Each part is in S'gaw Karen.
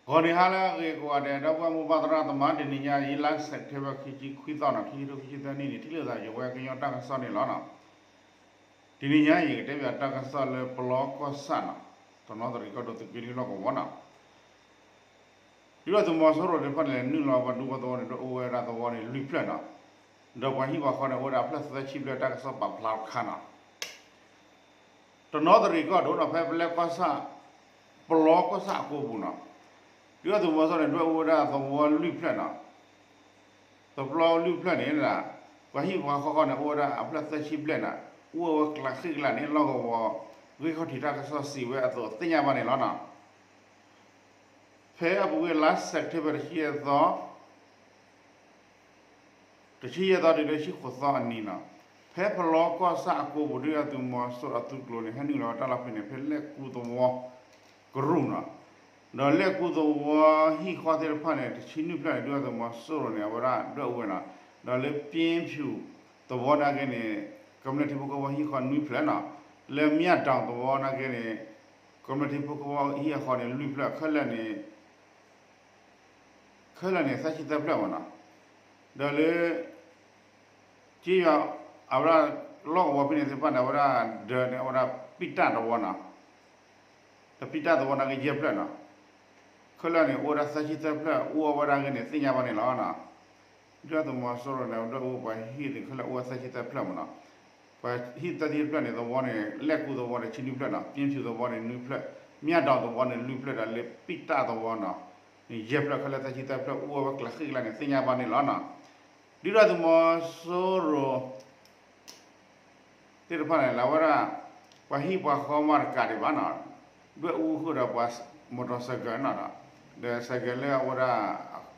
ဂီၤနံၤဟါလၢအဂ့ၤကိးဂၤဒဲး ဒီပုၢ်ဝဲၢ်မိၢ်ပၢ်သရၣ်သမါ တနံၤညါအံၤ လါစဲးပထ့ဘၢၣ် ခံဆံခွံသီနီၤ ခံကထိခံဆံသၢနံၣ်န့ၣ် ထံၣ်လိာ်သးယဝဲကညီတၢ်ကစီၣ်န့ၣ်လီၤနီၤ. တနံၤညါအံၤ ယကတဲဘၣ်တၢ်ကစီၣ်လၢပလီကီၢ်ဆၣ်နီၤ တနီသရံၣ်ကီၢ်ဒိၣ်သုးက့လွံၢ်လီၢ်ကဝီၤနီၤ ဒုၣ်ဒါသုးမီၤစိရိၤသ့ၣ်တဖၣ်န့ၣ် နုာ်လီၤပှၤဒူပှၤသဝီန့ၣ် ဒွဲၣ်အူဝဲဒၣ်သဝီန့ၣ်လွံၢ်ဖျၢၣ်နီၤ, ဒီးပှၤဟံၣ်ပှၤဃီန့ၣ် အိၣ်ဝဲဒၣ်အဖျၢၣ်သၢဆံဘျဲၣ် တၢ်ကစီၣ်ပာ်ဖျါတခါနီၤ. တနီသရံၣ်ကီၢ်ဒိၣ်နီၤ ဖဲပလဲကီၢ်ဆၣ်, ပလီကီၢ်ဆၣ်အကိပူၤနီၤ, ဒုၣ်ဒါသုးမီၤစိရိၤန့ၣ် ဒွဲၣ်အူဝဲဒၣ်သဝီလွံၢ်ဖျၢၣ်နီၤ. သဝီလွံၢ်ဖျၢၣ်န့ၣ် ပှၤဟံၣ်ပှၤဃီဃီန့ၣ် အိၣ်ဝဲဒၣ်အဖျၢၣ်သၢဆံဘျဲၣ်နီၤ, အိၣ်ဝဲကျးဃံကျးန့ၣ် လီၢ်ကဝီၤဂ့ၢ်ခီၣ်ထံးတၢ်ကစီၣ်စံးဝဲအသိးသ့ၣ်ညါဘၣ်န့ၣ်လီၤနီၤ. ဖဲအပူၤကွံာ်လါစဲးပထ့ဘၢၣ်တဆံယဲၢ်သီ တဆံယဲၢ်သီတုၤလၢဆံဃိးသီအနံၤနီၤ, ဖဲပလီကီၢ်ဆၣ်အကိပူၤ ဒုၣ်ဒါသုးမီၤစိရိၤအသုးကျိၤန့ၣ် ဟဲနုာ်လီၤတၢ်လီၢ်ဖဲန့ၣ် ဖဲလဲၣ်ကူသဝီကရူၢ်နီၤ, ဒီးလဲၣ်ကူသဝီဟံၣ်ဃီသ့ၣ်တဖၣ်န့ၣ် တဆံနွံဖျၢၣ်န့ၣ် ဒုၣ်ဒါသုးမီၤစိရိၤန့ၣ် အဝဲဒၣ်ဒွဲၣ်အူဝဲနီၤ, ဒီးလၢပျ့ဖၠူးသဝီနာ်က့န့ၣ် ကမျၢၢ်ထံဖိကီၢ်ဖိဟံၣ်ဃီနွံဖျၢၣ်နီၤ, လၢမၠၣ်တီၤသဝီနာ်က့န့ၣ် ကမျၢၢ်ထံဖိကီၢ်ဖိဟံၣ်ဃီန့ၣ်လွံၢ်ဖျၢၣ် ခဲလၢာ်န့ၣ် ခဲလၢာ်န့ၣ် သၢဆံသၢဖျၢၣ်မ့ၢ်နီၤ, ဒီးလၢ က့ယီၤ အဝဲဒၣ် လီၢ်ကဝီၤဖဲန့ၣ်သ့ၣ်တဖၣ်န့ၣ် အဝဲဒၣ်ဒၢးန့ၣ် အဝဲဒၣ်ပံၣ်တၢ်သဝီနီၤ, ဒီးပံၣ်တၢ်သဝီနာ်က့ယဲၢ်ဖျၢၣ်နီၤ, ခဲလၢာ်န့ၣ် အိၣ်ဝဲဒၣ်သၢဆံသၢဖျၢၣ် အိၣ်ဝဲဒၣ်ဂ့ၢ်န့ၣ် သ့ၣ်ညါဘၣ်န့ၣ်လီၤနီၤ. ဒုၣ်ဒါသုးမီၤစိရိၤန့ၣ် ဒွဲၣ်အူပှၤဟံၣ်သ့ၣ်ခဲလၢာ်အိၣ်ဝဲသၢဆံသၢဖျၢၣ်မ့ၢ်နီၤ, ပှၤဟံၣ်သၢဆံသၢဖျၢၣ်န့ၣ် သဝီန့ၣ် လဲၣ်ကူသဝီန့ၣ် ဆံနွံဖျၢၣ်နီၤ, ပျ့ဖၠူးသဝီန့ၣ် နွံဖျၢၣ်, မၠၣ်တီၤသဝီန့ၣ် လွံၢ်ဖျၢၣ် ဒီးလၢပံၣ်တၢ်သဝီနီၤ န့ၣ် ယဲၢ်ဖျၢၣ် ခဲလၢာ်သၢဆံသၢဖျၢၣ် အိၣ်ဝဲကျးဃံကျးန့ၣ် သ့ၣ်ညါဘၣ်န့ၣ်လီၤနီၤ. ဒုၣ်ဒါသုးမီၤစိရိၤ သ့ၣ်တဖၣ်န့ၣ် လၢအဝဲဒၣ် ပှၤဟံၣ်ပှၤဃီမးတကးဒံးဘၣ်နီၤ, ဒွဲၣ်အူဃုာ်ဒီးပှၤ motorcycle နီၤ, ဒီး cycle လၢအဝဲဒၣ်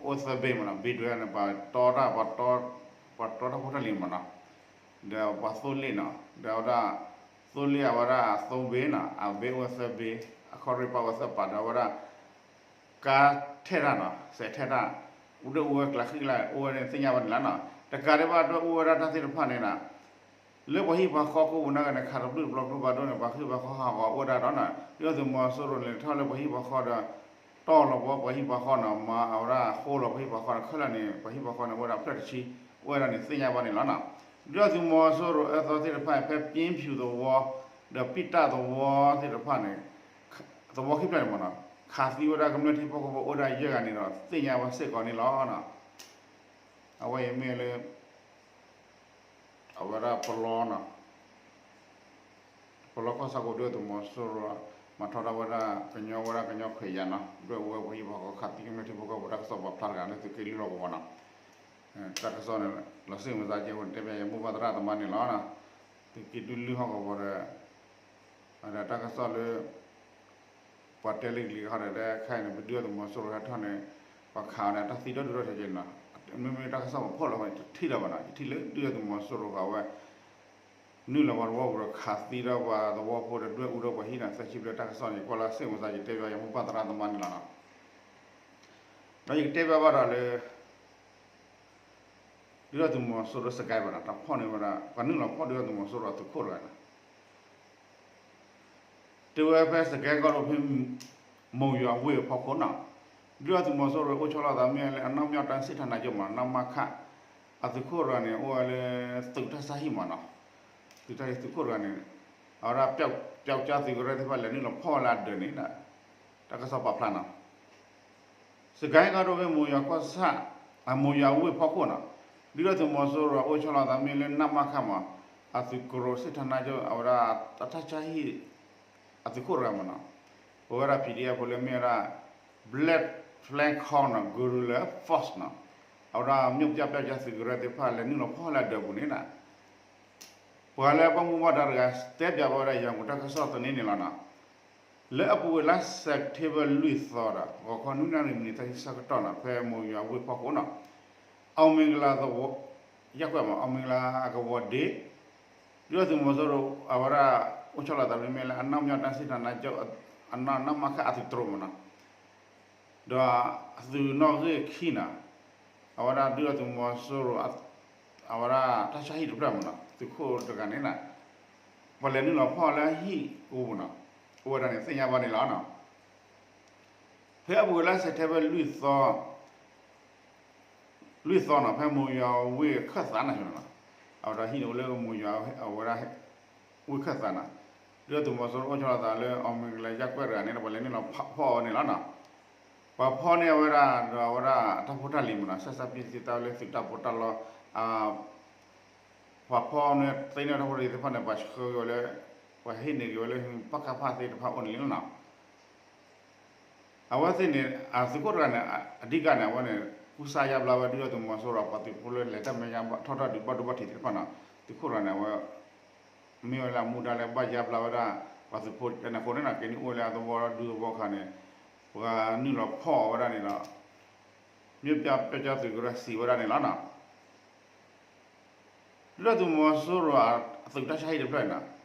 အိၣ်သၢဘ့ၣ်မ့ၢ်နီၤ, ဘ့ၣ်ဒွဲၣ်န့ၣ် ပှၤတီတၢ် ပှၤတီတၢ်ဖိတၢ်လံၤမ့ၢ်နီၤ, ဒီးပှၤသိလ့ၣ်နီၤ, ဒီးအဝဲဒၣ် သိလ့ၣ်အဝဲဒၣ်သိဘ့ၣ်နီၤ, အဘ့ၣ်အိၣ်ဝဲသၢဘ့ၣ်, အခီၣ်ရ့ၣ်ပာ်ဝဲသၢပာ် ဒီးအဝဲဒၣ် ကါထဲးတၢ်နီၤ, စဲးထဲးတၢ်, ဒွဲၣ်အူဝဲကျးဃံကျး အိၣ်ဝဲန့ၣ်သ့ၣ်ညါဘၣ်န့ၣ်လီၤနီၤ. တကးဒံးဘၣ် ဒွဲၣ်အူဝဲဒၣ်တၢ်သ့ၣ်တဖၣ်န့ၣ်နီၤ လၢပှၤဟံၣ်ပှၤဃီကိးပူၤနာ်က့န့ၣ် ခးတဘျုးတဘျီကျိဖးဒိၣ်န့ၣ် ပှၤဟံၣ်ပှၤဃီဟးဂီၤအိၣ်ဝဲဒၣ်ဒီးနီၤ, ဒုၣ်ဒါသုးမီၤစိရိၤန့ၣ် ထီၣ်လၢပှၤဟံၣ်ပှၤဃီဒီး တီၢ်လီၤဘီပှၤဟံၣ်ပှၤဃီနီၤ, မၤအဝဲဒၣ်ဃိလီၤပှၤဟံၣ်ပှၤဃီန့ၣ် ခဲလၢာ်န့ၣ် ပှၤဟံၣ်ပှၤဃီန့ၣ် အိၣ်ဝဲဒၣ်ဖျၢၣ်တဆံ အိၣ်ဝဲဒၣ်န့ၣ်သ့ၣ်ညါဘၣ်န့ၣ်လီၤနီၤ. ဒုၣ်ဒါသုးမီၤစိရိၤအၢသီသ့ၣ်တဖၣ် ဖဲပျ့ဖၠူးသဝီ ဒီးပံၣ်တၢ်သဝီသ့ၣ်တဖၣ်န့ၣ် သဝီခံဖျၢၣ်န့ၣ်မ့ၢ်နီၤ, ခးသံဝဲဒၣ်ကမျၢၢ်ထံဖိကီၢ်ဖိအိၣ်ဒၣ်ယဲၢ်ဂၤန့ၣ်ဒီး သ့ၣ်ညါဘၣ်စ့ၢ်ကီးန့ၣ်လီၤနီၤ. အဝဲအံၤမ့ၢ်လၢ အဝဲဒၣ်ပလီနီၤ, ပလီကီၢ်ဆၣ်ကိး ဒုၣ်ဒါသုးမီၤစိရိၤ မၤထီဒါဝဲဒၣ် ကညီဝဲဒၣ်ကညီခွဲးယာ်နီၤ, ဒွဲၣ်အူဝဲပှၤဟံၣ်ပှၤဃီခးသံကမျၢၢ်ထံဖိကီၢ်ဖိတၢ်ကစီၣ်ပာ်ဖျါတဂၤလၢသုးက့လွံၢ်လီၢ်ကဝီၤနီၤ. တၢ်ကစီၣ်န့ၣ် လီၤစ့ၣ်မၤစၢ်ကဲဝဲတဲဘၣ်ယမိၢ်ပၢ်သရၣ်သမါန့ၣ်လီၤ. သုးက့လွံၢ်ဟီၣ်ကဝီၤဒီး ဒီးတၢ်ကစီၣ်လၢ ပှၤတဲလၢကလံၤဟီဒီး ခဲအံၤန့ၣ် ပဒုၣ်ဒါသုးမီၤစိရိၤဟဲထီၣ်န့ၣ် ပှၤခးအီၤန့ၣ် တၢ်သံဒီဒူၣ်ထီၣ်ထဲက့ၤနီၤ, မ့မ့ၢ်တၢ်ကစီၣ်ပဖီၣ်လီၤဝဲန့ၣ် တထံၣ်လၢၤဘၣ်နီၤ, ယထံၣ်လၢဒုၣ်ဒါသုးမီၤစိရိၤဃာ်ဝဲ နုာ်လီၤပှၤသဝီပူၤဒီးခးသံဒီးပှၤသဝီဖိဒီးဒွဲၣ်အူဒီးပှၤဟံၣ်န့ၣ် သၢဆံဘျဲၣ်တၢ်ကစီၣ်န့ၣ် ကွၢ်လၢစ့ၣ်မၤစၢ်ယတဲဘၣ်ယမိၢ်ပၢ်သရၣ်သမါန့ၣ်လီၤနီၤ. ဒီးယကတဲဘၣ်ဘၣ်ဒီးလၢ ဒုၣ်ဒါသုးမီၤစိရိၤစကဲဘၣ်နီၤ, တၢ်ဖီၣ်န့ၢ်ဝဲဒၣ် ပှၤနုာ်လီၤဖီၣ်ဒုၣ်ဒါသုးမီၤစိရိၤအသုးခိၣ်တဂၤနီၤ. တဲဝဲဖဲစကဲကီၢ်ဒိၣ်ဖဲ မိၢ်ယွၤဝ့ၢ်အဖီခိၣ်နီၤ, ဒုၣ်ဒါသုးမီၤစိရိၤအိၣ်ဆီလီၤသးမ့ၢ်လၢ အနောက်မြောက်တိုင်းစစ်ဌာနချုပ် မ့ၢ်နီၤ နမခ အသုးခိၣ်တဂၤန့ၣ် အိၣ်ဝဲလၢ သုးတၢ်ဆါဟံၣ်မ့ၢ်နီၤ, သုးတၢ်ဟံၣ်သုးခိၣ်တဂၤန့ၣ် အဝဲဒၣ် ပျောက်ကျား သုးကရၢသ့ၣ်တဖၣ်လဲၤနုာ်လီၤဖီၣ်ဝဲလၢအဒၢးန့ၣ် တၢ်ကစီၣ်ပာ်ဖျါနီၤ. စကဲကီၢ်ဒိၣ်ဖဲမိၢ်ယွၤကီၢ်ဆၣ် အမိၢ်ယွၤဝ့ၢ်ဖီခိၣ်နီၤ, ဒုၣ်ဒါသုးမီၤစိရိၤအိၣ်ဆီလီၤသးမ့ၢ်လၢ နမခ မ့ၢ် အသုးကရၢစစ်ဌာနချုပ် အဝဲဒၣ် တၢ်ဆါဟံၣ် အသုးခိၣ်တဂၤမ့ၢ်နီၤ, ပဝဲဒၣ် ပီၣ်ဒံဢၣ်ဖိ လၢမ့ၢ်ဝဲဒၣ် Black Flag Corps နီၤ Guerrilla Force နီၤ, အဝဲဒၣ် မြို့ပြပျောက်ကျားသုးကရၢသ့ၣ်တဖၣ်လဲၤနုာ်လီၤဖီၣ်လၢအဒၢးပူၤန့ၣ်နီၤ, ပှၤလၢအဘၣ်မူဘၣ်ဒါတဂၤ တဲပၠးဘၣ်ဝဲဒၣ် ယၤကိာ်တၢ်ကစီၣ်သန့န့ၣ်လီၤနီၤ. လၢအပူၤကွံာ်လါစဲးပထ့ဘၢၣ်လွံၢ်သီဒီး ဂီၤခီနွံနၣ်ရံၣ်မံးနံးသၢဆံဆၢကတီၢ်နီၤ ဖဲမိၢ်ယွၤဝ့ၢ်ဖီခိၣ်နီၤ, အောင်မင်္ဂလာသဝီ ရပ်ကွက်မ့ၢ် အောင်မင်္ဂလာအကဝီၤဒ့ ဒုၣ်ဒါသုးမီၤစိရိၤ အဝဲဒၣ် အိၣ်ဆီလီၤသးလၢမ့ၢ်လၢ အနောက်မြောက်တိုင်းစစ်ဌာနချုပ် အနီၢ် နမခ အသုးတြိၤမ့ၢ်နီၤ, ဒီးအသုးနီၣ်ဂံၢ်ခံနီၤ, အဝဲဒၣ်ဒုၣ်ဒါသုးမီၤစိရိၤ အဝဲဒၣ်တၢ်ဆါဟံၣ်တဖျၢၣ်မ့ၢ်နီၤ သုးခိၣ်တဂၤန့ၣ်နီၤ, ပှၤလဲၤနုာ်လီၤဖီၣ်လၢအဟံၣ်အပူၤနီၤ, အိၣ်ဝဲဒၣ်န့ၣ်သ့ၣ်ညါဘၣ်န့ၣ်လီၤနီၤ. ဖဲအပူၤကွံာ်လါစဲးပထ့ဘၢၣ် လွံၢ်သီနီၤ ဖဲမိၢ်ယွၤဝ့ၢ်ခၢၣ်သးန့ၣ်လီၤ. အဝဲဒၣ်ဟံၣ်န့ၣ်အိၣ်လၢမိၢ်ယွၤအဝဲဒၣ် ဝ့ၢ်ခၢၣ်သးနီၤ, ဒုၣ်ဒါသုးမီၤစိရိၤအိၣ်ဆီလီၤသးလၢ အီၣ်မ့ၢ်ကလဲၤယၢ်ကွဲၢ်တဂၤန့ၣ် ပှၤလဲၤနုာ်လီၤဖီၣ်အီၤန့ၣ်လီၤနီၤ. ပှၤဖီၣ်န့ၢ်အဝဲဒၣ်ဒီးအဝဲဒၣ်အတၢ်ဖိတၢ်လံၤမ့ၢ်နီၤ စဲးစဲးပ့စံးတၢ်ဝဲလၢသုးတၢ်ပီးတၢ်လီ ပှၤဖီၣ်န့ၢ်သ့န့ၢ်တၢ်ဖိတၢ်လံၤသ့ၣ်တဖၣ်န့ၣ် ပှၤဆှၢက့ၤဝဲလၢ ပှၤဟ့ၣ်န့ၢ်က့ၤဝဲလၢ ပကဖသ့ၣ်တဖၣ်အိၣ်န့ၣ်လီၤနီၤ. အဝဲသ့ၣ်န့ၣ် အသုးခိၣ်တဂၤန့ၣ် အဓိကန့ၣ် အဝဲန့ၣ် ကူစါယါဘျါဝဲဒုၣ်ဒါသုးမီၤစိရိၤ ပှၤသုးဖိလၢလဲၤတၢ်မဲာ်ညါထီၣ်တၢ်ဒုးဘၣ်ဒိဘၣ်ထံးသ့ၣ်တဖၣ်နီၤ. သုးခိၣ်တဂၤန့ၣ် အဝဲ မ့ၢ်ဝဲလၢအမူဒါလၢဘၣ်ယါဘျါဝဲဒၣ် ပှၤသုးဖိတနၤဃိန့ၣ်နီၤ ကဲန့ၣ်အိၣ်ဝဲလၢအသဝီဒူသဝီခါန့ၣ် ပှၤနုာ်လီၤဖီၣ်အီၤဝဲဒၣ်န့ၣ်ဒီး မ့ၢ်ပျီပျီကၠီသုးကရၢစံးဝဲဒၣ်န့ၣ်လီၤနီၤ. ဒုၣ်ဒါသုးမီၤစိရိၤအသုးတၢ်ဆါဟံၣ်တဖျၢၣ်နီၤ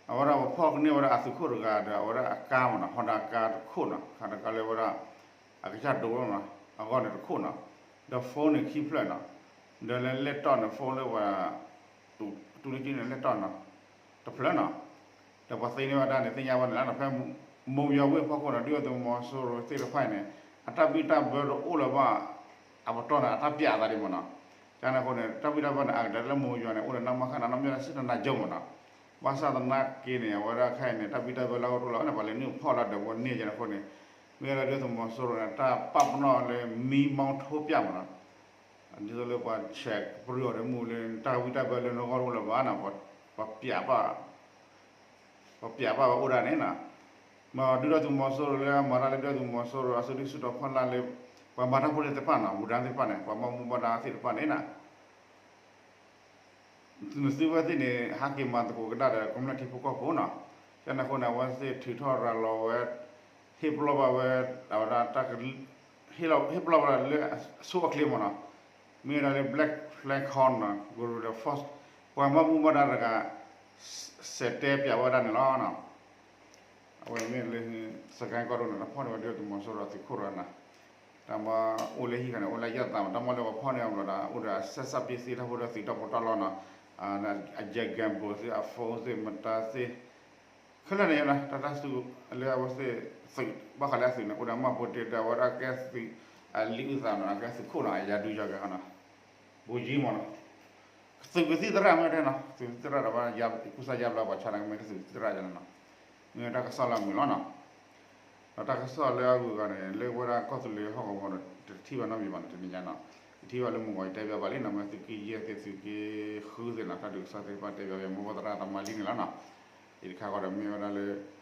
အဝဲဒၣ်ပှၤဖီၣ်ကန့ၢ်ဝဲဒၣ်အသုးခိၣ်တဂၤဒီး အဝဲဒၣ်အကါမ့ၢ်နီၤ ဟီၣ်ဒါကါတခိၣ်နီၤ ခးတကါလၢဝဲဒၣ် အကစၢ်ဒိးဝဲနီၤ အဂီၢ်န့ၣ်တခိၣ်နီၤ ဒီး phone န့ၣ်ခံဖျၢၣ်နီၤ ဒီးလၢ laptop န့ၣ် phone လၢပှၤ တူၢ်လၢကန့ၣ် laptop နီၤ တဖျၢၣ်နီၤ ဒီးပှၤသ့န့ၢ်ဝဲဒၣ်န့ၣ် သ့ၣ်ညါဝဲန့ၣ်လီၤ. ဖဲမိၢ်ယွၤဝ့ၢ်ဖီခိၣ်န့ၣ် ဒုၣ်ဒါသုးမီၤစိရိၤသ့ၣ်တဖၣ်အံၤန့ၣ် အတၢ်ဘံၣ်တၢ်ဘၢတအိၣ်လၢၤဘၣ် အပတီၢ်န့ၣ် အတၢ်ပျးအသးဒံးမ့ၢ်နီၤ. ကန့ၣ်အဃိန့ၣ် တၢ်ဘံၣ်တၢ်ဘၢန့ၣ် အကတၢၢ်လၢမိၢ်ယွၤန့ၣ် အိၣ်ဒီးနီၢ်မၤခၣ်နီၤ နီၢ်မၤခၣ်စ့ၢ်တနါကၠိမ့ၢ်နီၤ. ဘၣ်ဆၣ်သနာ်က့န့ၣ် အဝဲဒၣ်ခဲအံၤန့ၣ် တၢ်ဘံၣ်တၢ်ဘၢလၢအအိၣ်တအိၣ်လၢၤန့ၣ် ပှၤလဲၤနုာ်ဖီၣ်လၢဒီးပှၤန့ၢ်ကန့ၣ်အဃိန့ၣ် မ့ၢ်ဝဲဒၣ်ဒုၣ်ဒါသုးမီၤစိရိၤန့ၣ် တၢ်ပာ်ပနီၣ်လၢ မီးမှောင်ထိုးပြ မ့ၢ်နီၤ ဒ်သိးလၢပှၤဆဲးပရၢအီၤဒီးမူလၢ တၢ်ဘံၣ်တၢ်ဘၢလၢနဂီၢ်တအိၣ်လၢၤဘၣ်နီၤ ပှၤပျးပာ် ပှၤပျးပာ်ဝဲအိၣ်ဒၣ်န့ၣ်နီၤ. မ့ၢ်ဒုၣ်ဒါသုးမီၤစိရိၤလၢအမၤတၢ်လၢဒုၣ်ဒါသုးမီၤစိရိၤ အစုဒုၣ်စုတီၤဖီလာ်လၢ ပှၤမၤတၢ်ဖိသ့ၣ်တဖၣ်နီၤ ဝူၤဒၣ်သ့ၣ်တဖၣ်န့ၣ် ပှၤဘၣ်မူဘၣ်ဒါသ့ၣ်တဖၣ်န့ၣ်နီၤ နသုဝဲသ့ၣ်န့ၣ် ဟးက့ၤမၤသကိးကဒါဒီးကမျၢၢ်ထံဖိကီၢ်ဖိနီၤ. ကန့ၣ်အဃိန့ၣ် အဝဲသ့ၣ်ထုးထီၣ်ရၤလီၤဝဲ ဟ့ၣ်ပလီၢ်ဘၣ်ဝဲ အဝဲဒၣ်တၢ်က ဟ့ၣ်ပလီၢ်ဝဲဒၣ်လၢအဆိအချ့မ့ၢ်နီၤ. မ့ၢ်ဝဲဒၣ်လၢ Black Flag Corps နီၤ Guerrilla Force ပှၤမၤမူဘၣ်ဒါတဂၤ စဲးတဲပျးဝဲဒၣ်န့ၣ်လီၤ. အဝဲမ့ၢ်လၢ စကဲကီၢ်ဒိၣ်န့ၣ် တၢ်ဖီၣ်န့ၢ်ဝဲဒုၣ်ဒါသုးမီၤစိရိၤအသုးခိၣ်တဂၤနီၤ. တၢ်မၤအိၣ်လၢဟံၣ်ခါန့ၣ် အိၣ်လၢယဲၢ်သးမး တၢ်မၤလၢပှၤဖီၣ်န့ၢ်အဘျီဒီး အိၣ်ဒီးအစဲးစးပ့သ့တၢ်ဖိဒီးသုးတၢ်ပီးတၢ်လီနီၤ. အ jacket ဘိးသ့ၣ် အ phone သ့ၣ် မတၤသ့ၣ် ခဲလၢာ်န့ၣ်နီၤ တၢ်တၢ်စုလၢအဝဲသ့ၣ် သုး ဘၣ်ဃးလၢအသုးန့ၣ် အိၣ်ဒီးမၤဖိတ့ဒီး အဝဲဒၣ်ကဲသုး အလံာ်အုၣ်သးနီၤ ကဲသုးခိၣ်နီၤ အယၤဒုယီၤကဲၤနီၤ ဘိယံမးနီၤ သုးကသံၣ်သရၣ်မ့ၢ်တဲနီၤ သုးကသံၣ်သရၣ်ဒီး ကူစါယါဘျါပှၤဆါန့ၣ် မ့ၢ်တသုးကသံၣ်သရၣ်ယါနီၤ မ့ၢ်တၢ်ကစီၣ်လၢအမုာ်လီၤနီၤ ဒီးတၢ်ကစီၣ်လၢအဂုၤအဂၤန့ၣ် လၢဝဲဒၣ်ကီၢ်သူလ့ၤဟီၣ်ကဝီၤဒီး တထံၣ်ဘၣ်နီတမံၤဘၣ်န့ၣ် တနံၤညါနီၤ ယထံၣ်ဘၣ်လၢမုၢ်ဂီၤယတဲဘၣ်ဘၣ်လံနီၤ မ့ၢ်သုးက့ယဲၢ်သ့ၣ် သုးက့ဃုသ့ၣ်နီၤ တၢ်ဒုးကစီၣ်သ့ၣ်တဖၣ်တဲဘၣ်ယဲ မိၢ်ပၢ်သရၣ်သမါလံန့ၣ်လီၤနီၤ ယတခါဃီဒီးမ့ၢ်ဝဲဒၣ်လၢ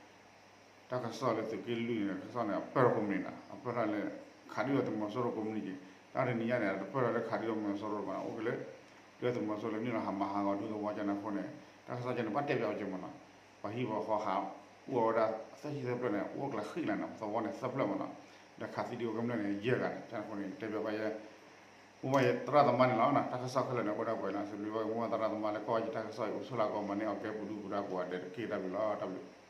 တၢ်ကစီၣ်လၢသုးက့လွံၢ်န့ၣ် တၢ်ကစီၣ်န့ၣ် အပၢၢ်ထီၣ်ကိးမုၢ်နံၤနီၤ အပၢၢ်ထီၣ်လၢ ခးဒုၣ်ဒါသုးမီၤစိရိၤကိးမုၢ်နံၤက့ၤ တၢ်တနံၤညါန့ၣ် တပၢၢ်ထီၣ်လၢခးဒုၣ်ဒါသုးမီၤစိရိၤဘၣ် အိၣ်က့ၤလၢ ဒုၣ်ဒါသုးမီၤစိရိၤလၢနုာ်လီၤဟးမၤဟးဂီၤဒူသဝီကန့ၣ်အဃိန့ၣ် တၢ်ကစီၣ်ကန့ၣ် ဘၣ်တဲဘၣ်အီၤက့ၤမ့ၢ်နီၤ ပှၤဟံၣ်ပှၤဃီဟး အိၣ်ဝဲဒၣ်သၢဆံသၢဖျၢၣ်န့ၣ် အိၣ်ကျဲဃံလၤနီၤ သဝီန့ၣ်သၢဖျၢၣ်မ့ၢ်နီၤ ဒီးခးသံဒံးဝဲကမျၢၢ်န့ၣ် ယဲၢ်ဂၤန့ၣ် ကန့ၣ်အဃိန့ၣ် တဲဘၣ်ဘၣ်ယဲ မိၢ်ပၢ်ယသရၣ်သမါန့ၣ်လီၤနီၤ တၢ်ကစီၣ်ခဲလၢာ်န့ၣ် အိၣ်ဒၣ်ပှဲၤနီၤ စံးဘျုးဘၣ်မိၢ်ပၢ်သရၣ်သမါလၢကီၢ်ဝဲယတၢ်ကစီၣ်အံၤ အိၣ်ဆိးလၢကီၢ်မၤန့ၢ်အီၣ်ကဲပူၤဒူပူၤဒါကိးဂၤဒဲးတက့ၢ် တၢ်ဘျုးလီၤ တၢ်ဘျုး